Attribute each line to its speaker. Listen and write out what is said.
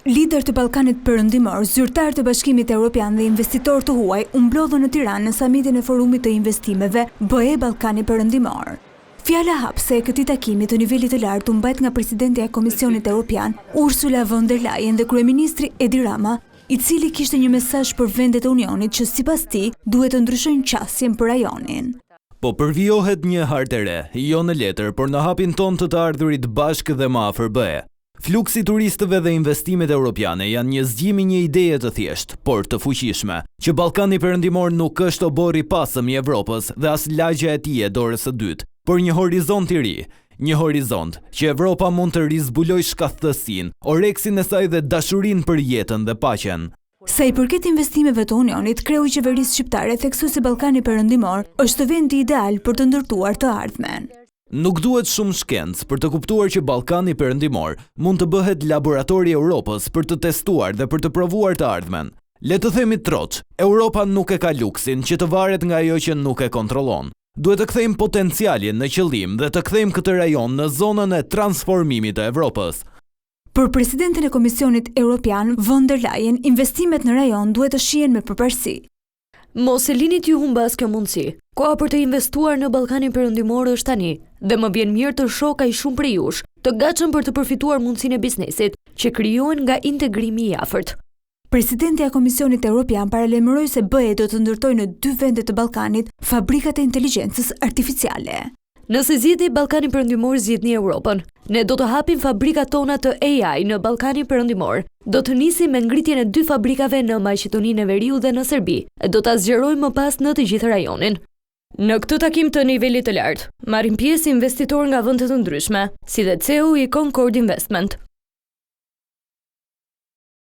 Speaker 1: Liderë të Ballkanit Perëndimor, zyrtarë të Bashkimit Europian dhe investitorë të huaj u mblodhën në Tiranë në samitin e Forumit të Investimeve BE-Ballkani Perëndimor. Fjala hapëse e këtij takimi të nivelit të lartë u mbajt nga presidentja e Komisionit Europian, Ursula von der Leyen dhe kryeministri Edi Rama, i cili kishte një mesazh për vendet e Unionit që sipas tij duhet të ndryshojnë qasjen për rajonin.
Speaker 2: Po përvijohet një hartë e re, jo në letër, por në hapin tonë të të ardhurit bashkë dhe më afër BE. Fluksi i turistëve dhe investimet europiane janë një zgjim i një ideje të thjeshtë, por të fuqishme, që Ballkani Perëndimor nuk është oborri i pasëm i Evropës dhe as lagja e tij e dorës së dytë, por një horizont i ri. Një horizont, që Evropa mund të rizbulojë shkathtësinë, oreksin e saj dhe dashurinë për jetën dhe paqen.
Speaker 1: Sa i përket investimeve të Unionit, kreu i qeverisë shqiptare theksoi se Ballkani Perëndimor është vendi ideal për të ndërtuar të ardhmen.
Speaker 2: Nuk duhet shumë shkencë për të kuptuar që Ballkani Perëndimor mund të bëhet laboratori i Europës për të testuar dhe për të provuar të ardhmen. Le të themi troç, Europa nuk e ka luksin që të varet nga ajo që nuk e kontrollon. Duhet të kthejmë potencialin në qëllim dhe të kthejmë këtë rajon në zonën e transformimit të Evropës.
Speaker 1: Për presidenten e Komisionit Europian, Von der Leyen, investimet në rajon duhet të shihen me përparësi.
Speaker 3: Mos e lini t'ju humbasë kjo mundësi. Koha për të investuar në Ballkanin Perëndimor është tani dhe më vjen mirë të shoh kaq shumë prej jush, të gatshëm për të përfituar mundësinë e biznesit që krijohen nga integrimi i afërt.
Speaker 1: Presidentja e Komisionit Europian paralajmëroi se BE do të ndërtojë në dy vende të Ballkanit fabrikat e inteligjencës artificiale.
Speaker 3: Nëse zgjidhni Ballkanin Perëndimor, zgjidhni Europën. Ne do të hapim fabrikat tona të AI në Ballkanin Perëndimor. Do të nisim me ngritjen e dy fabrikave në Maqedoninë e Veriut dhe në Serbi e do ta zgjerojmë më pas në të gjithë rajonin. Në këtë takim të nivelit të lartë, marrin pjesë investitorë nga vende të ndryshme, si dhe CEO i Concord Investment.